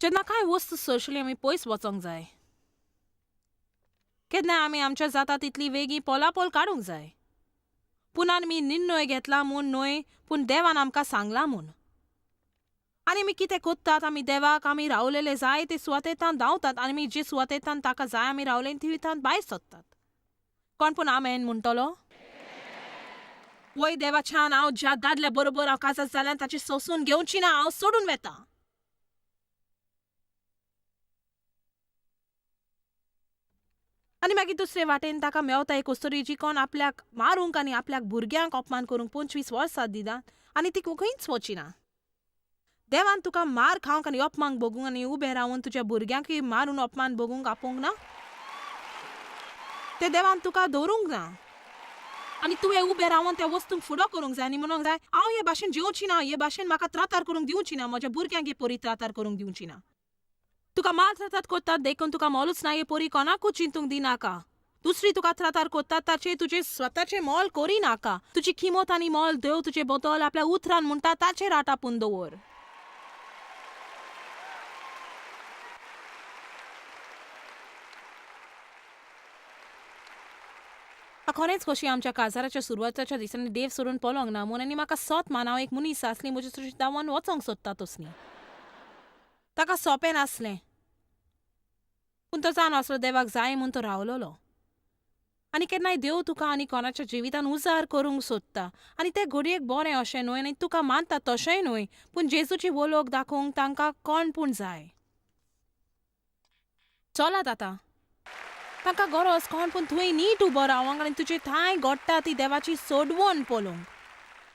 जेन्ना कांय वस्तू सोंशली आमी पयस वचोंक जाय. केन्नाय आमी आमच्या जाता तितली वेगीं पोलापोल काडूंक जाय. पूण आमी निर्णय घेतला म्हूण न्हय, पूण देवान आमकां सांगलां म्हूण. आनी आमी कितें कोत्तात, आमी देवाक आमी रावलेले जाय ते सुवातेंतान धांवतात आनी आमी जे सुवातेंतान ताका जाय आमी रावले ती भायर सोदतात. कोण पूण आमेन म्हणटलो? वय देवाच्यान हांव ज्या दादल्या बरोबर हांव काजार जाल्यान ताचें सोंसून घेवची ना, हांव सोडून वता. आनी मागीर दुसरे वाटेन ताका मेवता एक अस्तुरी जी कोण आपल्याक मारूंक आनी आपल्याक भुरग्यांक अपमान करूंक 25 वर्सां दिना आनी ती खंयच वचिना. देवान तुका मार खावंक आनी अपमान भोगूंक आनी उबें रावन तुज्या भुरग्यांकूय मारून अपमान भोगूंक आपोवंक ना. ते देवान तुका दवरूंक ना आनी तुवें उबें रावन त्या वस्तूंक फुडो करूंक जाय आनी म्हणूंक जाय, हांव हे भाशेन जेवची ना, हे भाशेन म्हाका त्रातार करूंक दिवची ना, म्हज्या भुरग्यांक हे पोरी त्रातार करूंक दिवची ना. तुका मार त्रातार करतात देखून तुका मोलूच ना, हे पोरी कोणाकूच चिंतूंक दिनाका. दुसरी तुका त्रातार करतात ताचे तुजे स्वताचें मोल करिनाका. तुजी किमत आनी मोल देव तुजे बदल आपल्या उतरान म्हणटा ताचेर आटापून दवर. खरेंच कशी आमच्या काजाराच्या सुरवाताच्या दिसांनी देव सोडून पळोवंक ना म्हूण आनी म्हाका सोत मान हांव एक मनीस आसली म्हजे तुजी धांवन वचोंक सोदता तसली. ताका सोंपें नासलें पूण तो जाण आसलो देवाक जाय म्हूण तो रावलोलो. आनी केन्नाय देव तुका आनी कोणाच्या जिवितान उजार करूंक सोदता आनी तें घडयेक बरें अशें न्हय आनी तुका मानता तशेंय न्हय, पूण जेजूची वळख दाखोवंक तांकां कोण पूण जाय. चलात आतां तांकां गरज कोण पूण थंय नीट उबो रावंक आनी तुजे थंय घडटा ती देवाची सोडवण पळोवंक.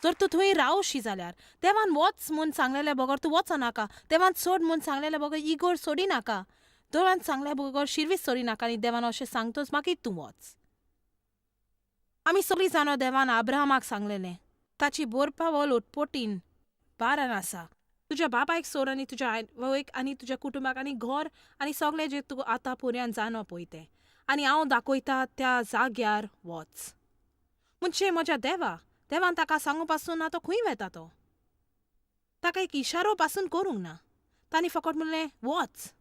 जर तूं थंय रावशी जाल्यार देवान वच म्हूण सांगलेल्या बगर तूं वचनाका, देवान सोड म्हूण सांगलेल्या बगर इगोर सोडिनाका, देवान सांगल्या बगर शिरवीस सोडिनाका आनी देवान अशें सांगतच मागीर तूं वच. आमी सगळीं जाणां देवान अब्राहमाक सांगलेलें ताची बोरपावल उटपोटीन बारान आसा, तुज्या बापायक सोड आनी तुज्या आवयक आनी तुज्या कुटुंबाक आनी घर आनी सगळें जें तूं आतां पर्यंत जाणो पळय तें, आनी हांव दाखयता त्या जाग्यार वच. म्हणजे म्हज्या देवा, देवान ताका सांगू पासून ना तो खंय वेता तो, ताका एक इशारो पासून करूंक ना, तांणी फकत म्हणलें वच.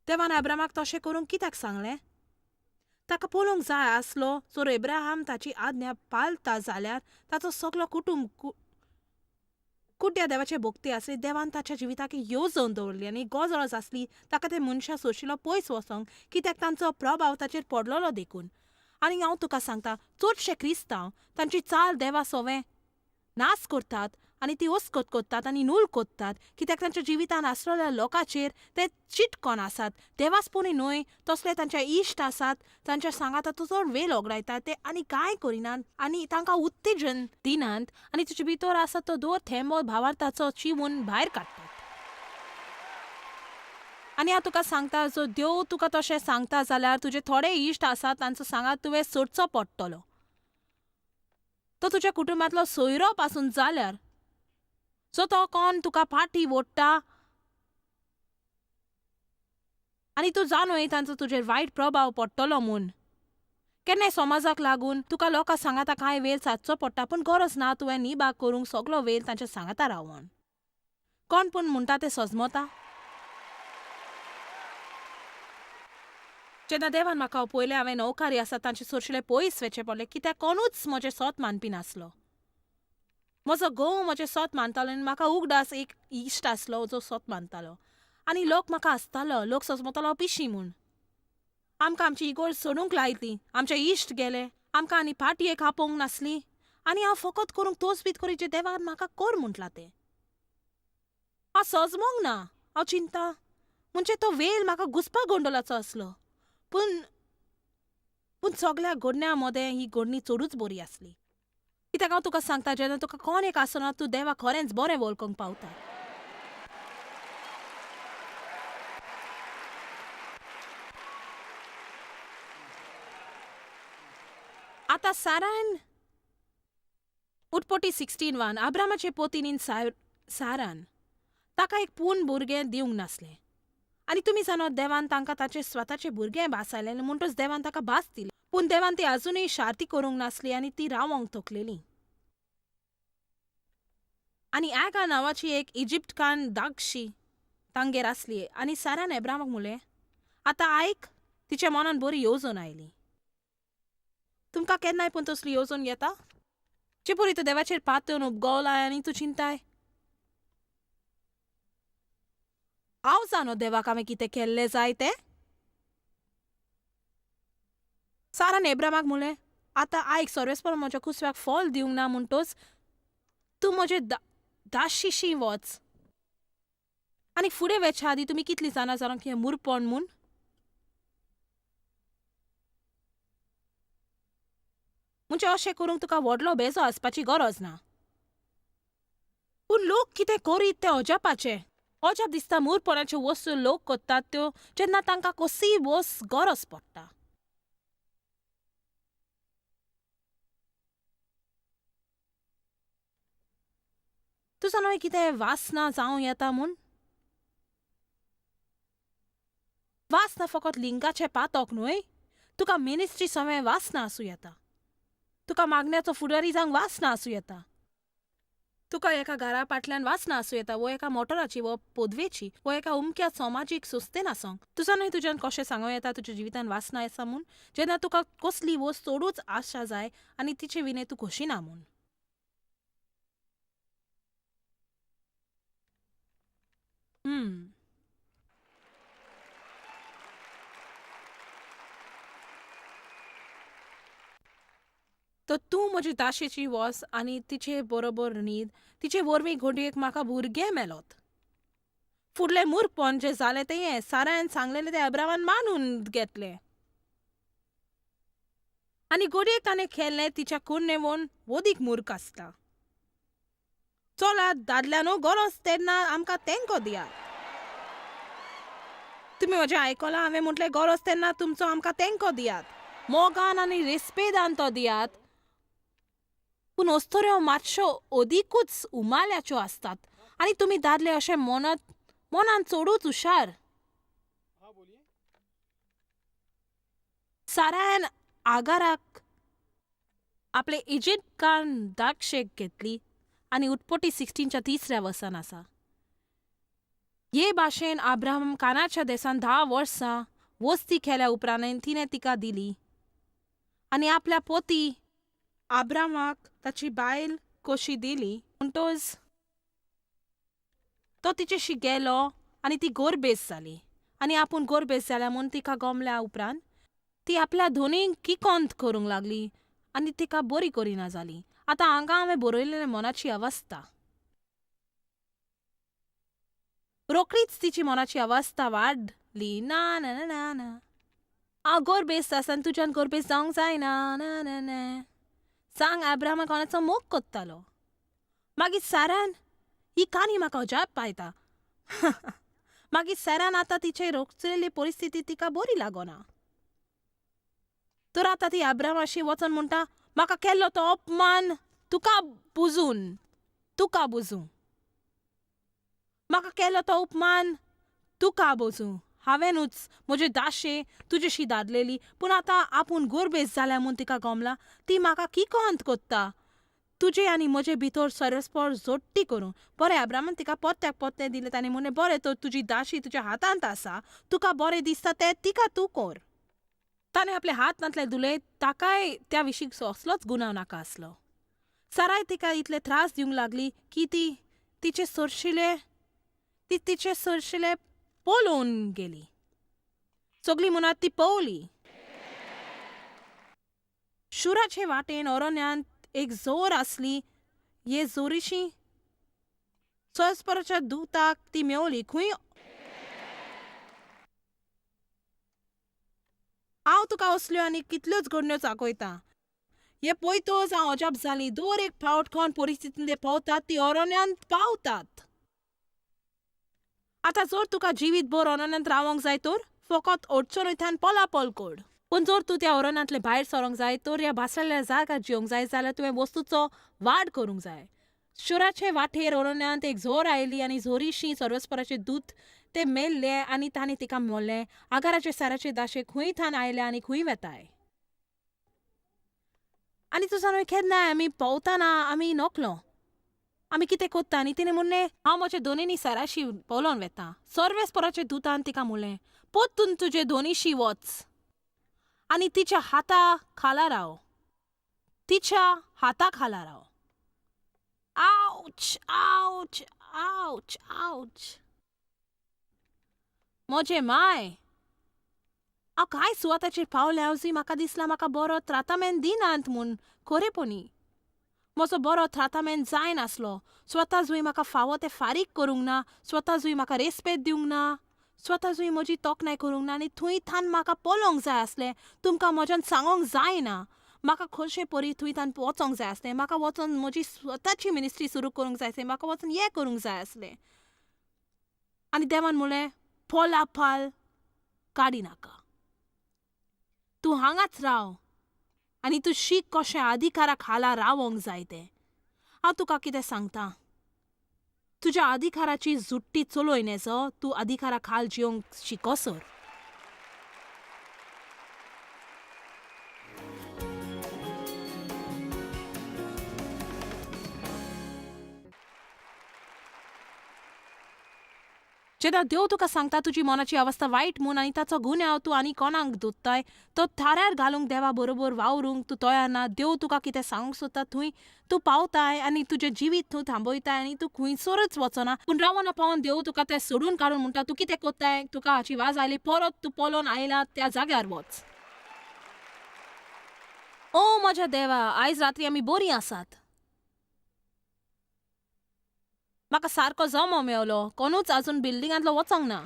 देवान अब्राहमाक तशें करूंक कित्याक सांगलें? ताका पळोवंक जाय आसलो जर अब्राहम ताची आज्ञा पाळता जाल्यार ताचो सगलो कुटुंब कुड्ड्या देवाचे भक्ती आसली. देवान ताच्या जिविताक येवजण दवरली आनी गरज आसली ताका ते मनशां सोशिलो पयस वचोंक, कित्याक तांचो प्रभाव ताचेर पडलेलो देखून. आनी हांव तुका सांगता चडशे क्रिस्तांव तांची चाल देवा सोवें नाश करतात आनी ती अस्कत करतात आनी नूल करतात, कित्याक तांच्या जिवितान आसलेल्या लोकांचेर ते चिटकोन आसात. देवासपणी न्हय तसले तांचे इश्ट आसात, तांच्या सांगाता तो चड वेळ ओगडायतात ते आनी कांय करिनात आनी तांकां उत्तेजन दिनात आनी तुजे भितर आसा तो दोर थेंबो भावार्थाचो चिवून भायर काडटात. आनी हांव तुका सांगता जो देव तुका तशें सांगता जाल्यार तुजे थोडे इश्ट आसात तांचो सांगात तुवें सोडचो पडटलो. तो तुज्या कुटुंबांतलो सोयरो पासून जाल्यार सो तो कोण तुका फाटी ओडटा आनी तूं जाणूय तांचो तुजेर वायट प्रभाव पडटलो म्हूण. केन्नाय समाजाक लागून तुका लोकां सांगाता कांय वेळ सादचो पडटा, पूण गरज ना तुवें निभाग करूंक सगलो वेळ तांच्या सांगाता रावन. कोण पूण म्हणटा तें सजमता. जेन्ना देवान म्हाका पयलें हांवें नवकारी आसा तांचे सोरशिले पयस वचचें पडलें, कित्याक कोणूच म्हजें सोत मानपी नासलो. म्हजो घोव म्हजें सोत मानतालो आनी म्हाका उगडास एक इश्ट आसलो जो सोत मानतालो आनी लोक म्हाका आसतालो, लोक सजमतालो पिशी म्हूण. आमकां आमची इगोर्ज सोडूंक लायली, आमचे इश्ट गेले, आमकां आनी पाटयेक आपोवंक नासली आनी हांव फकत करूंक तोच बीत करी जें देवान म्हाका कर म्हटलां तें. हांव सजमोंक ना, हांव चिंता म्हणजे तो वेल म्हाका घुसपा गोंडोलाचो आसलो, पूण पूण सगल्या घडण्यां मदें ही घडणी चडूच बरी आसली. कित्याक हांव तुका सांगता जेन्ना तुका कोण एक आसना तूं देवाक खरेंच बरें वळखूंक पावता. आतां सारान उटपटी 16:1 अब्रामाचे पोतीनीन सारान ताका एक पूर्ण भुरगें दिवंक नासलें आनी तुमी जाणा देवान तांकां ताचें स्वताचें भुरगें भासायलें म्हणटच देवान ताका भास दिली, पूण देवान ती अजुनूय शार्ती करूंक नासली आनी ती रावंक थकलेली. आनी एगा नांवाची एक इजिप्तकान दागशी तांगेर आसली आनी सारान एब्रामाक मुलें, आतां आयक. तिच्या मनान बरी येवजण आयली. तुमकां केन्नाय पूण तसली येवजण येता? चिपुरी तूं देवाचेर पातून उपगवलाय आनी तूं चिंताय, हांव जाणो देवाक हांवें कितें केल्लें जाय तें. सारान एब्रामाक मुलें, आतां आयक, सर्वेस्पर म्हज्या कुसव्याक फॉल दिवंक ना, म्हणटोच तूं म्हजे दाशीशी वच. आनी फुडें वेच्या आदीं तुमी कितलीं जाणां जाणां की हें मुरपण म्हूण? म्हणजे अशें करूंक तुका व्हडलो बेजो आसपाची गरज ना. पूण लोक कितें करीत तें अजापाचें. अजाप दिसता मुरपणाच्यो वस्तू लोक करतात त्यो जेन्ना तांकां कसलीय वस्त गरज पडटा. तुजो न्हय कितें वासना जावं येता म्हूण? वासना फकत लिंगाचें पातक न्हय, तुका मिनिस्ट्री सवें वासना आसूं येता. तुका मागण्याचो फुडारी जावंक वासना आसूं येता. तुका एका घरा फाटल्यान वासना आसूं येता, वो एका मोटराची, वो पदवेची, वो एका उमक्या समाजीक संस्थेन आसोंक. तुजो न्हय तुज्यान कशें सांगूं येता तुज्या जिवितान वासना आसा म्हूण, जेन्ना तुका कसली वस्त चडूच आशा जाय आनी तिचे विणे तूं खोशी ना म्हूण. तर तूं म्हजी दाशेची वस आनी तिचे बरोबर न्हीद, तिचे वरवीं घोडयेक म्हाका भुरगें मेलोत. फुडलें मुरपण जें जालें तें हें, सारान सांगलेलें तें अब्रामान मानून घेतलें. आनी घोडयेक ताणें केल्लें तिच्या कुर्नेवोन वदीक मूर्ख आसता. चलात दादल्यानो, गरज तेन्ना आमकां तेंको दियात. तुमी म्हजें आयकलां? हांवें म्हटलें गरज तेन्ना तुमचो आमकां तेंको दियात, मोगान आनी रेस्पेदान तो दियात. पूण अस्तुऱ्यो मातश्यो अदिकूच उमाल्याच्यो आसतात आनी तुमी दादले अशें मनात मनान चडूच हुशार. सारान आगाराक आपले इजिप्तकान दाक्षेक घेतली आनी उत्पटी 16च्या तिसऱ्या वर्सान आसा. हे भाशेन आब्राहम कानाच्या देसान 10 वर्सां वस्ती केल्या उपरांत तिणें तिका दिली आनी आपल्या पोती आब्रामाक ताची बायल कशी दिली. म्हणटोच तो तिचेशी गेलो आनी ती गोरबेस जाली आनी आपूण गोरबेस जाल्या म्हूण तिका गमल्या उपरांत ती आपल्या धोनीक किकोंत करूंक लागली आनी तिका बरी करिना जाली. आतां हांगा हांवें बरयलेलें मनाची अवस्था. रोखडीच तिची मनाची अवस्था वाडली. ना ना ना ना ना, हांव गोरबेस आसा आनी तुज्यान गोरबेस जावंक जायना. ना ना ना, सांग आब्रामा कोणाचो मोग कोत्तालो. मागीर सारान ही काणी म्हाका अजाप पायता. मागीर सारान आतां तिचे रोखचेली परिस्थिती तिका बरी लागना. तर आतां ती आब्रामाशी वचोन म्हणटा, म्हाका केल्लो तो अपमान तुका बुजून, तुका बुजूं. म्हाका केल्लो तो उपमान तुका बोजूं. हांवेनूच म्हजे दाशे तुजेशी दादलेली, पूण आतां आपूण गोरबेस जाल्या म्हूण तिका गमला. ती म्हाका किकोंत कोत्ता. तुजे आनी म्हजे भितर सरस्पर जोडटी करूं. बरें, आब्रामान तिका पोत्याक पोत्तें दिलें. ताणें म्हणलें, बरें तर तुजी दाशी तुज्या हातांत आसा, तुका बरें दिसता तें तिका तूं कर. ताणें आपले हात नातले धुले, ताकाय त्या विशीं कसलोच गुनाव नाका आसलो. साराय तिका इतले त्रास दिवंक लागली की ती तिचे सरशिले ती तिचे सरशिले पळोवन गेली. सगळीं म्हणत ती पवली. शुराचे वाटेन अरण्यांत एक जोर आसली. हे जोरीशी सरस्पराच्या दुताक ती मेवली. खंय हांव तुका असल्यो आनी कितल्योच घडण्यो दाखयतां. हे पळयतच हांव अजाप जाली. दर एक फावट कोण परिस्थितींत पावतात ती अरण्यांत पावतात. आतां जर तुका जिवीत भर अरण्यांत रावंक जाय तर फकत अडचणींतल्यान पलापल कर. पूण जर तूं त्या अरण्यांतलें भायर सरोंक जाय तर ह्या भासलेल्या जाग्यार जिवंक जाय जाल्यार तुवें वस्तूचो वाड करूंक जाय. शुराचे वाटेर अरण्यांत एक झोर आयली आनी झोरीशी सर्वस्पराचे दूत ते मेल्ले आनी तांणी तिका मोडलें, आगाराचे साराचे दाशे खंय थान आयले आनी खंय वेताय. आनी तुजो न्हय केन्नाय आमी पोवतना आमी नकलो. आमी कितें कोत्ता? आनी तिणें म्हणलें, हांव म्हजे दोनीनी साराशी पलोवन वेता. सर्वेस्पराचे दुतान तिका म्हणलें, पोत्तून तुजे दोनीशी वच आनी तिच्या हाता खाला राव. तिच्या हाता खाला राव. आवच, आवच, आवच, आवच. म्हजें माय, हांव कांय सुवाताचेर पावलें हांव म्हाका दिसलां म्हाका बरो त्रातामेन दिनात म्हूण. खरेपणी म्हजो बरो त्रातामेन जायनासलो. स्वता जुंय म्हाका फावो तें फारीक करूंक ना, स्वता जुंय म्हाका रेस्पेद दिवंक ना, स्वता जुंय म्हजी तोखणाय करूंक ना आनी थंय थान म्हाका पळोवंक जाय आसलें. तुमकां म्हज्यान सांगोंक जायना. म्हाका खोशे परी थंय थान वचोंक जाय आसलें. म्हाका वचोन म्हजी स्वताची मिनिस्ट्री सुरू करूंक जाय आसलें. म्हाका वचोन हें करूंक जाय आसलें. आनी देवान म्हणलें, पोलापाल काडी नाका, तूं हांगाच राव आनी तूं शीक कशें अधिकारा खाला रावोंक जाय तें. हांव तुका कितें सांगता, तुज्या अधिकाराची जुट्टी चलोय नेजो, तूं अधिकारा खाल जिवंक शिकोसर. जेन्ना देव तुका सांगता तुजी मनाची अवस्था वायट म्हूण आनी ताचो गुन्यांव तूं आनी कोणाक दोत्ताय, तो थाऱ्यार घालूंक देवा बरोबर वावरूंक तूं तयार ना. देव तुका कितें सांगूंक सोदता थंय तूं पावताय आनी तुजें जिवीत तूं थांबयताय आनी तूं खंयसरूच वचना. पूण रावना पावोन देव तुका तें सोडून काडून म्हणटा, तूं कितें कोत्ताय, तुका हाची वाज आयली, परत तूं पलोवन आयला त्या जाग्यार वच. ओ म्हज्या देवा, आयज रात्री आमी बरीं आसात. म्हाका सारको जमो मेवलो, कोणूच आजून बिल्डिंगांतलो वचोंक ना.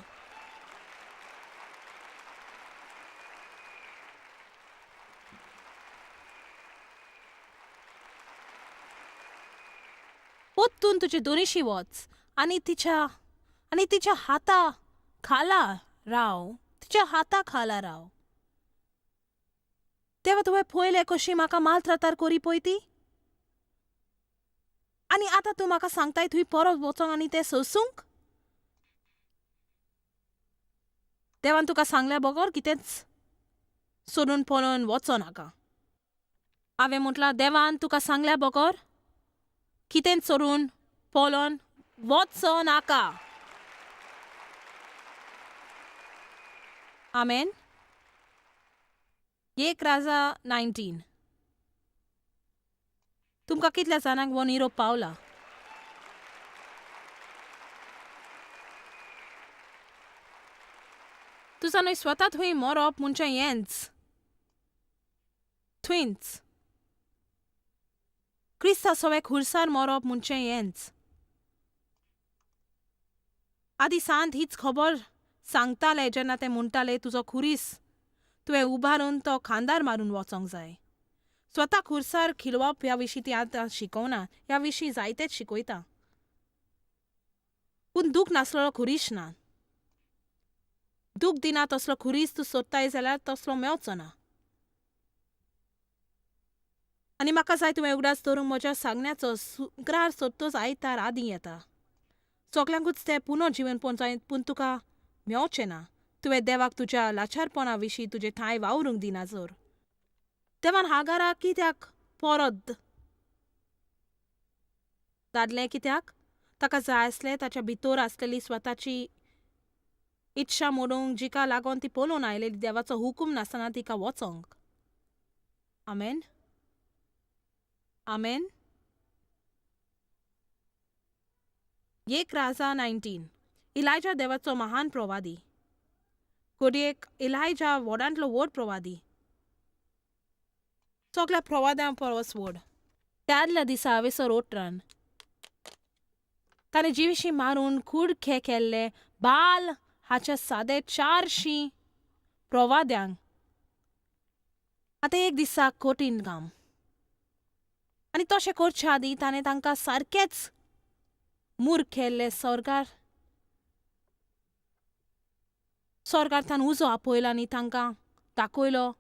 पोत्तून तुजे दोनीशी वच आनी तिच्या हाता खाला राव. तिच्या हाता खाला राव. तेवा तुवें पळयलें कशी म्हाका मालत्रातार कोरी पळय ती. आनी आतां तूं म्हाका सांगताय थंय परत वचोंक आनी तें सोसूंक? देवान तुका सांगल्या बगर कितेंच सोडून पळोवन वचो नाका. हांवें म्हटलां, देवान तुका सांगल्या बगर कितेंच सोडून पळोवन वचो नाका. आमेन. 1 राजा 19. तुमकां कितल्या जाणांक हो निरोप पावला? तुजा न्हय स्वता थंय मरप म्हणजे हेंच थंयच क्रिस्ता सवे खुर्सार मरप म्हणजे हेंच. आदी सांत हीच खबर सांगताले जेन्ना ते म्हणटाले, तुजो खुरीस तुवें उबारून तो खांदार मारून वचोंक जाय. स्वता खुर्सार खिलवप ह्या विशीं ती आतां शिकोवना, ह्या विशीं जायतेच शिकयता. पूण दूख नासलेलो खुरीस ना. दूख दिना तसलो खुरीस तूं सोदताय जाल्यार तसलो मेवचो ना. आनी म्हाका जाय तुवें उगडास दवरूंक म्हज्या सांगण्याचो शुक्रार सोदतोच आयतार आदीं येता. सगल्यांकूच तें पुनो जिवनपण जाय, पूण तुका मेवचें ना. तुवें देवाक तुज्या लाचारपणा विशीं तुजें ठांय वावरूंक दिना जर. देवान हागाराक कित्याक परत धाडलें? कित्याक ताका जाय आसलें ताच्या भितर आसलेली स्वताची इच्छा मोडूंक, जिका लागून ती पळोवन आयलेली देवाचो हुकूम नासतना तिका वचोंक. आमेन. आमेन. 1 राजा 19. इलायजा देवाचो महान प्रवादी. घडयेक इलायजा व्हडांतलो व्हड प्रवादी, सगल्या प्रवाद्यां परस व्हड. त्या आदल्या दिसा हांवेसर ओट्रान ताणें जिविशीं मारून कुडके केल्ले बाल हाच्या सादे 400 प्रवाद्यांक. आतां एक दिसा कठीण काम. आनी तशें करचे आदीं ताणें तांकां सारकेंच मूर्ख केल्ले. स्वर्गार ताणें उजो आपयलो आनी तांकां दाखयलो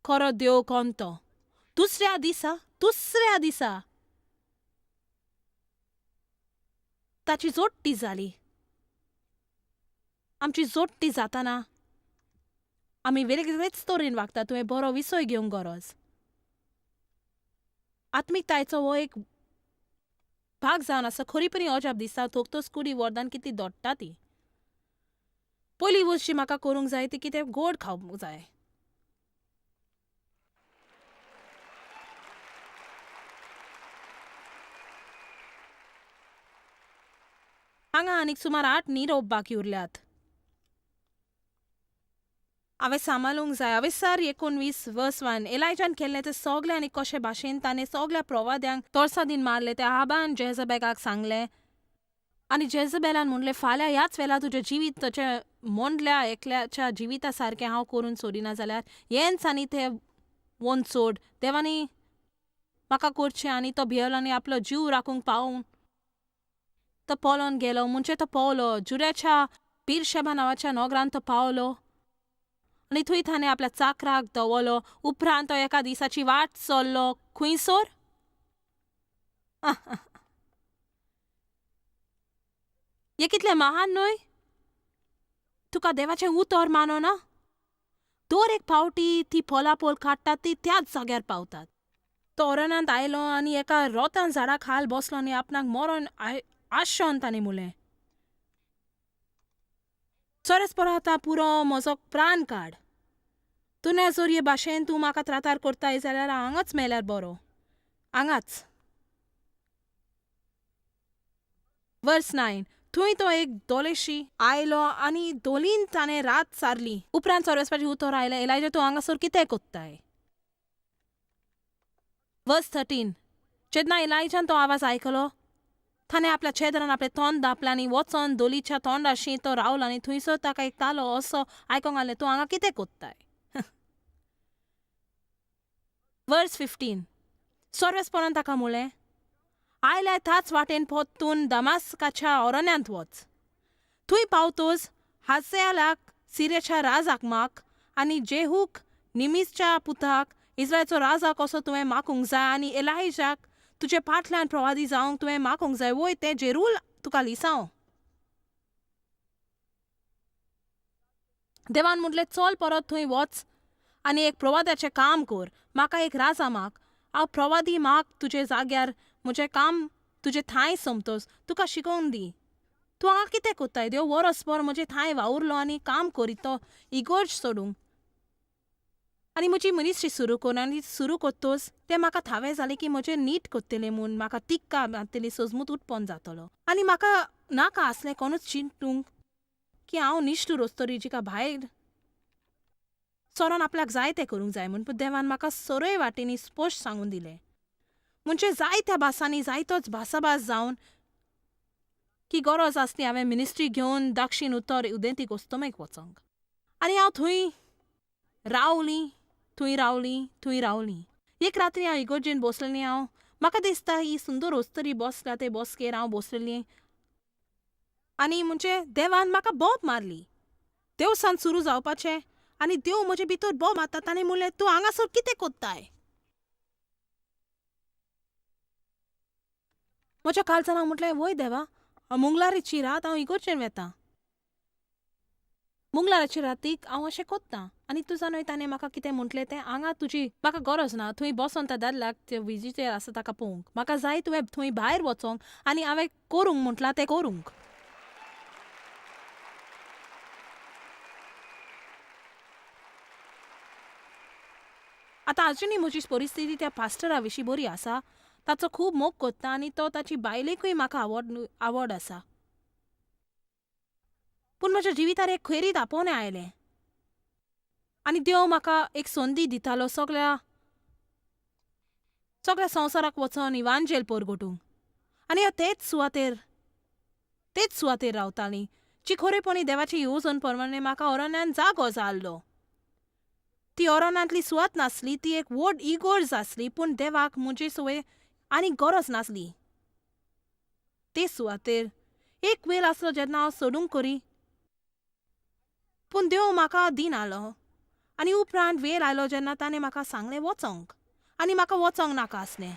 खरो देव कोण तो. दुसऱ्या दिसा ताची जोडटी जाली. आमची जोडटी जाताना आमी वेगवेगळेच तरेन वागता. तुवें बरो विसय घेवंक गरज. आत्मिकतायेचो हो एक भाग जावन आसा. खरीपणी अजाप दिसता थोकतोच कुडी वरदान कितली दोडटा ती. पयली वस्त जी म्हाका करूंक जाय ती कितें गोड खावंक जाय. हांगा आनीक सुमार 8 निरोप बाकी उरल्यात. हांवें सांबाळूंक जाय. अवेसार 19 वर्स 1 एलायजान केल्लें तें सगलें आनी कशे भाशेन ताणें सगल्या प्रवाद्यांक तोर्सादीन मारलें तें आबान जेजबेगाक सांगलें आनी जेजबेलान म्हणलें, फाल्यां ह्याच वेळार तुजें जिवीत तुजें मोंडल्या एकल्याच्या जिविता सारकें हांव करून सोडिना जाल्यार हेंच आनी तें वन सोड देवांनी म्हाका करचें. आनी तो भियेलो आनी आपलो जीव राखूंक पावून तो पोलोन गेलो. म्हणजे तो पावलो जुऱ्याच्या पिरशेबा नांवाच्या नगरान तो पावलो आनी थंय ताणें आपल्या चाकराक दवरलो. उपरांत तो एका दिसाची वाट चल्लो खुंयसर हें कितलें महान न्हय? तुका देवाचें उतर मानना? दर एक पावटी ती पोलापोल काडटात ती त्याच जाग्यार पावतात. तो अरण्यांत आयलो आनी एका रोतान झाडा खाल बसलो आनी आपणाक मरण आशोन ताणें म्हणलें, चोरस परत आतां पुरो म्हजो प्राण काड. तुवें जर हे भाशेन तूं म्हाका त्रातार करताय जाल्यार हांव हांगाच मेल्यार बरो, हांगाच. वर्स 9 थंय तो एक दोलेशी आयलो आनी दोलीन ताणें रात सारली. उपरांत सर्वेस्पाचें उतर आयलें, एलायजा तूं हांगासर कितें कोत्ताय? वर्स 13 जेन्ना एलायजान तो आवाज आयकलो ताणें आपल्या चेदरान आपलें तोंड दापलें आनी वचोन दोलीच्या तोंडाशी तो रावलो आनी थंयसर ताका एक तालो असो आयकोंक आयलें, तूं हांगा कितें कोत्ताय? वर्स 15 सर्वेस्परान ताका म्हणलें, आयल्यार त्याच वाटेन परतून दमास्काच्या अरण्यांत वच. थंय पावतोच हाजेलाक सिरियाच्या राजाक माग आनी जेहूक निमीसच्या पुताक इस्रायलाचो राजा कसो तुवें मागूंक जाय आनी एलायजाक तुजे फाटल्यान प्रवादी जावंक तुवें मागूंक जाय. वय तें जेरूल तुका लिसांव. देवान म्हटलें, चल परत थंय वच आनी एक प्रवाद्याचें काम कर. म्हाका एक राजा माग, हांव प्रवादी माग तुजे जाग्यार, म्हजें काम तुजें थांय सोंपतोच तुका शिकोवन दी. तूं हांगा कितें कोत्ताय? देव वरसभर म्हजें थांय वावुरलो आनी काम करीत तो इगोर्ज सोडूंक आनी म्हजी मिनिस्ट्री सुरू कर. आनी सुरू करतोच तें म्हाका थावें जालें की म्हजें नीट करतलें म्हूण, म्हाका तिक्का मारतली, सजमूत उत्पन्न जातलो. आनी म्हाका नाका आसलें कोणूच चिंतूंक की हांव निश्ठूर वस्तरी जिका भायर सरोन आपल्याक जाय तें करूंक जाय म्हूण. पूण देवान म्हाका सरय वाटेंनी स्पश्ट सांगून दिलें, म्हणजे जायत्या भासांनी जायतोच भासाभास जावन की गरज आसली हांवें मिनिस्ट्री घेवन दक्षीण उत्तर उदेंतीक अस्तमेक वचोंक. आनी हांव थंय रावलीं, थंय रावलीं, थंय रावलीं. एक रात्री हांव इगोर्जेन बसलेली. हांव म्हाका दिसता ही सुंदर अस्तरी बसल्या ते बसकेर हांव बसलेली आनी म्हणजे देवान म्हाका बोब मारली. देवसान सुरू जावपाचें आनी देव म्हजे भितर बोब मारता. ताणें म्हणलें, तूं हांगासर कितें कोत्ताय? म्हज्या काळजान हांव म्हटलें, वय देवा, मंगळाराची रात हांव इगोर्जेन वेतां. मंगळाराचे रातीक हांव अशें कोत्तां आनी तूं जाणय ताणें म्हाका कितें म्हटलें तें. हांगा तुजी म्हाका गरज ना, थंय बसोन त्या दादल्याक ते विजीचेर आसा ताका पळोवंक. म्हाका जाय तुवें थंय भायर वचोंक आनी हांवें करूंक म्हटलां तें करूंक. आतां आजुनूय म्हजी परिस्थिती त्या पास्टरा विशीं बरी आसा. ताचो खूब मोग कोत्ता आनी तो ताची बायलेकूय म्हाका आवड आसा. पूण म्हज्या जिवितार एक खैरीत आपोवणें आयलें आनी देव म्हाका एक संदी दितालो सगळ्या सगळ्या संवसाराक वचोन इवांजेल परगटूंक. आनी हांव तेच सुवातेर रावतालीं जी खरेपणी देवाची येवजण प्रमाणे म्हाका अरण्यांत जागो जाल्लो. ती अरण्यांतली सुवात नासली, ती एक व्हड इगोर्ज आसली, पूण देवाक म्हजी सुवे आनी गरज नासली ते सुवातेर. एक वेळ आसलो जेन्ना हांव सोडूंक करी, पूण देव म्हाका दिनालो. आनी उपरांत वेळ आयलो जेन्ना ताणें म्हाका सांगलें वचोंक, आनी म्हाका वचोंक नाका आसलें.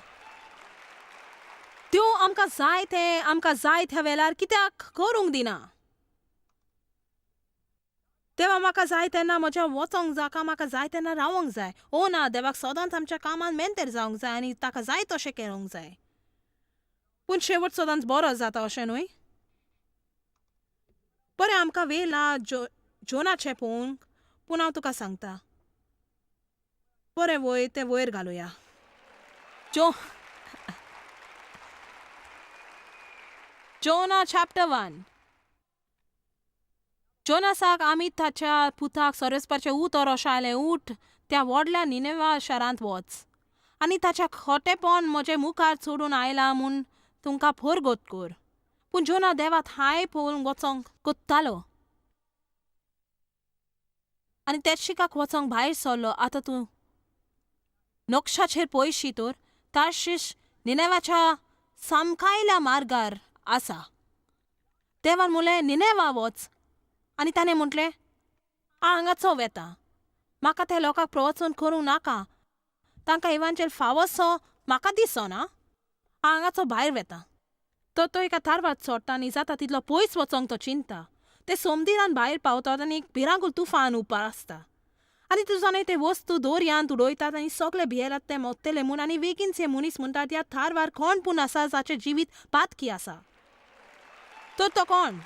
देव आमकां जाय तें आमकां जाय त्या वेळार कित्याक करूंक दिना? देवा म्हाका जाय तेन्ना म्हज्या वचोंक जाका, म्हाका जाय तेन्ना रावोंक जाय. ओ ना, देवाक सदांच आमच्या कामान मेंतेर जावंक जाय आनी ताका जाय तशें करूंक जाय. पूण शेवट सदांच बरो जाता अशें न्हय? बरें, आमकां वेळ ना जोनाचें पळोवंक, पूण हांव तुका सांगता. बरें वय तें वयर घालुया. जोना चॅप्टर 1. जोनासाक आमी ताच्या पुताक सोरेसपाचें उतर अशें आयलें, उठ त्या व्हडल्या निनेवा शारांत वच आनी ताच्या खोटेपण म्हजे मुखार चडून आयलां म्हूण तुमकां फोरगोत कर. पूण जोना देवा थांय पळोवंक वचोंक कोत्तालो आनी तेर्शिकाक वचोंक भायर सरलो. आतां तूं नक्षाचेर पयशी तर तार्शीश निनेवाच्या सामकायल्या मार्गार आसा. देवान म्हणलें निनेवा वच आनी ताणें म्हटलें हांव हांगाचो वेता, म्हाका त्या लोकांक प्रवचन करूंक नाका, तांकां इवांचेर फावोसो म्हाका दिसना, हांव हांगाचो भायर वेता. तर तो एका तारवार चडटा आनी जाता तितलो पयस वचोंक तो चिंता. ते सोमदिरान भायर पावतात आनी एक भिरांकूळ तुफान उपासता आनी तूं जाणा ते वस्तू दोरयांत उडयतात आनी सगळे भियेतात ते मोत्तले म्हूण. आनी बेगीनच हे मनीस म्हणटात ह्या थारवार कोण पूण आसा जाचें जिवीत पातकी आसा, तर तो कोण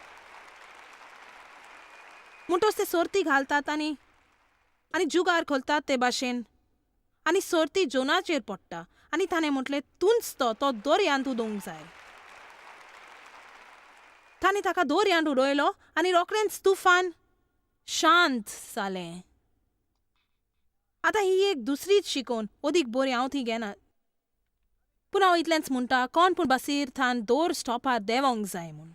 म्हणटच ते सोर्ती घालतात आनी आनी जुगार खोलतात ते भाशेन आनी सोर्ती जोनाचेर पडटा आनी ताणें म्हटलें तूंच तो तो दोरयांत उडोवंक जाय. ताणें ताका दोरयांत उडयलो आनी रोखडेंच तुफान शांत जालें. आतां ही एक दुसरीच शिकोवन अदीक बरी हांव ती घेना, पूण हांव इतलेंच म्हणटा कोण पूण बसीर थान दोर स्टॉपार देंवोंक जाय म्हूण.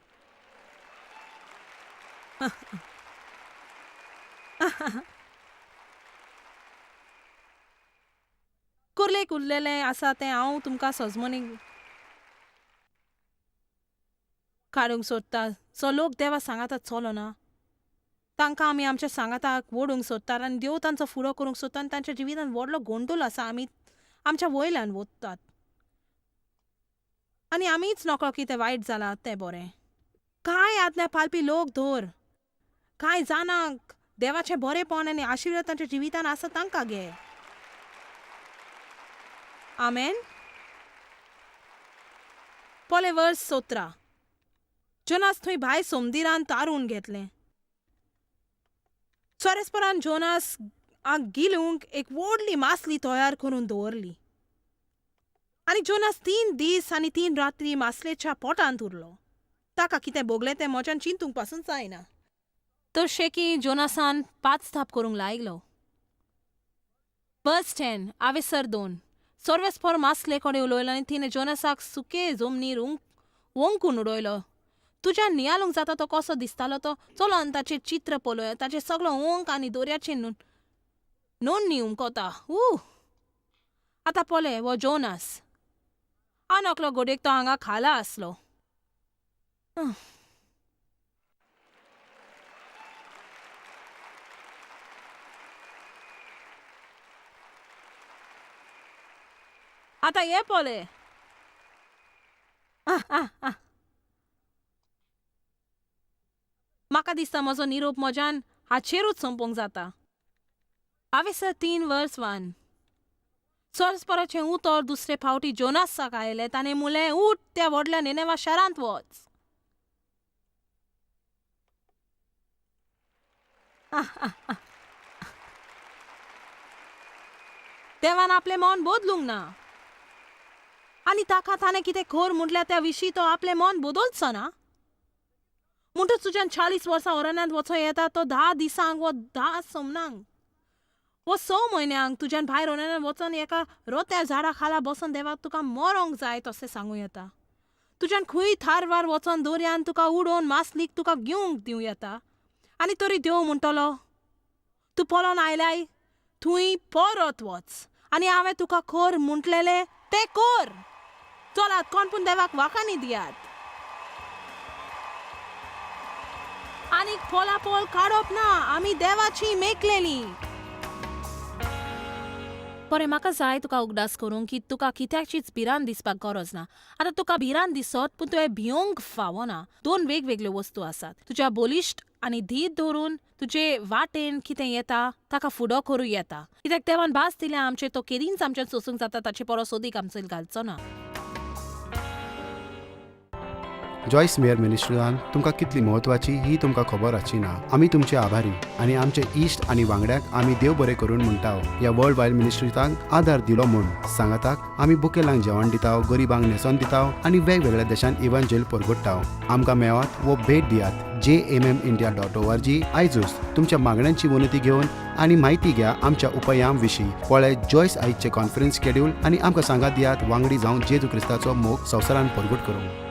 कुर्लेक उरलेलें आसा तें हांव तुमकां सजमोनीक काडूंक सोदता. जो लोक देवा सांगाता चलोना तांकां आमी आमच्या सांगाताक ओडूंक सोदतात आनी देव तांचो फुडो करूंक सोदता आनी तांच्या जिवितांत व्हडलो गोंदोल आसा. आमी आमच्या वयल्यान वतात आनी आमीच नकळो कितें वायट जालां तें बरें. कांय आज्ञा पाळपी लोक धर, कांय जाणांक देवाचें बरेंपण आनी आशिर्वाद तांच्या जिवितांत आसा तांकां घे. आमेन. पळय वर्स 17. जोनास थंय भायर सोमदिरान तारून घेतलें. सोरेसपरान जोनास गिलूंक एक व्हडली मासली तयार करून दवरली आनी जोनास 3 दीस आनी 3 रात्री मासलेच्या पोटांत उरलो. ताका कितें भोगलें तें म्हज्यान चिंतूंक पासून जायना. तर शेकी जोनासान 5 थाप करूंक लायलो. वर्स 10 आवेसर 2. सोर्वेस्पोर मासले कडेन उलयलो आनी तिणें जोनासाक सुके जमनीर ओंकून उडयलो. तुज्यान नियालूंक जाता तो कसो दिसतालो तो चलोन ताचें चित्र पळय, ताचें सगळो ओंक आनी दोऱ्याची नोंदणी उमकता. आतां पळय हो जोनास आनकलो गोडेक तो हांगा खाला आसलो. आतां हे पळय. म्हाका दिसता म्हजो निरोप म्हज्यान हाचेरूच सोंपोवंक जाता. हांवें 3 वर्स 1. सोरसपराचें उतर दुसरे फावटी जोनासाक आयलें. ताणें म्हणलें उठ त्या व्हडल्या निनेवा शारांत वच. देवान आपलें मन बदलूंक ना आनी ताका ताणें कितें खर म्हटल्यार त्या विशीं तो आपलें मन बदलचो ना. म्हणटच तुज्यान 40 वर्सां अरण्यांत वचो येता तो 10 दिसांक वो 10 सोमनांक वो 6 म्हयन्यांक तुज्यान भायर अरण्यांत वचोन एका रोत्या झाडा खाला बसून देवाक तुका मरोंक जाय तशें सांगूं येता. तुज्यान खंय थारवार वचोन दोरयान तुका उडोवन मासलीक तुका घेवंक दिवं येता आनी तरी देव म्हणटलो तूं पळोवन आयलाय थंय परत वच आनी हांवें तुका कर म्हटलेलें तें कर. चलात कोण पूण देवाक वाखाणी दियात. आनीक पोलापोल काडप ना, आमी देवाची मेकलेली. बरें, म्हाका जाय तुका उगडास करूंक की तुका कित्याचीच भिरांत दिसपाक गरज ना. आतां तुका भिरांत दिसत पूण तुवें भियोंक फावना. 2 वेगवेगळ्यो वस्तू आसात. तुज्या बलिश्ट आनी धीर धरून तुजे वाटेन कितें येता ताका फुडो करूं येता, कित्याक देवान भास दिल्या आमचे, तो केदींच आमच्यान सोसूंक जाता ताचे परस अदीक आमचो घालचो ना. जॉयस मेयर मिनिस्ट्रीन तुमकां कितली म्हत्वाची ही तुमकां खबर आसची ना. आमी तुमचे आभारी आनी आमचे इश्ट आनी वांगड्यांक आमी देव बरें करून म्हणटा ह्या वर्ल्ड वायड मिनिस्ट्रीतांक आदार दिलो म्हूण. सांगाताक आमी बुकेलांक जेवण दिता, गरिबांक न्हेसोन दिता आनी वेगवेगळ्या देशांत इव्हांजेल परगट्टा. आमकां मेळात वो भेट दियात jmmindia.org आयजूच. तुमच्या मागण्यांची विनंती घेवन आनी म्हायती घ्या आमच्या उपायां विशीं. पळय जॉयस आयजचे कॉन्फरन्स शेड्यूल आनी आमकां सांगात दियात वांगडी जावन जेजू क्रिस्ताचो मोग संवसारान परगट करूंक.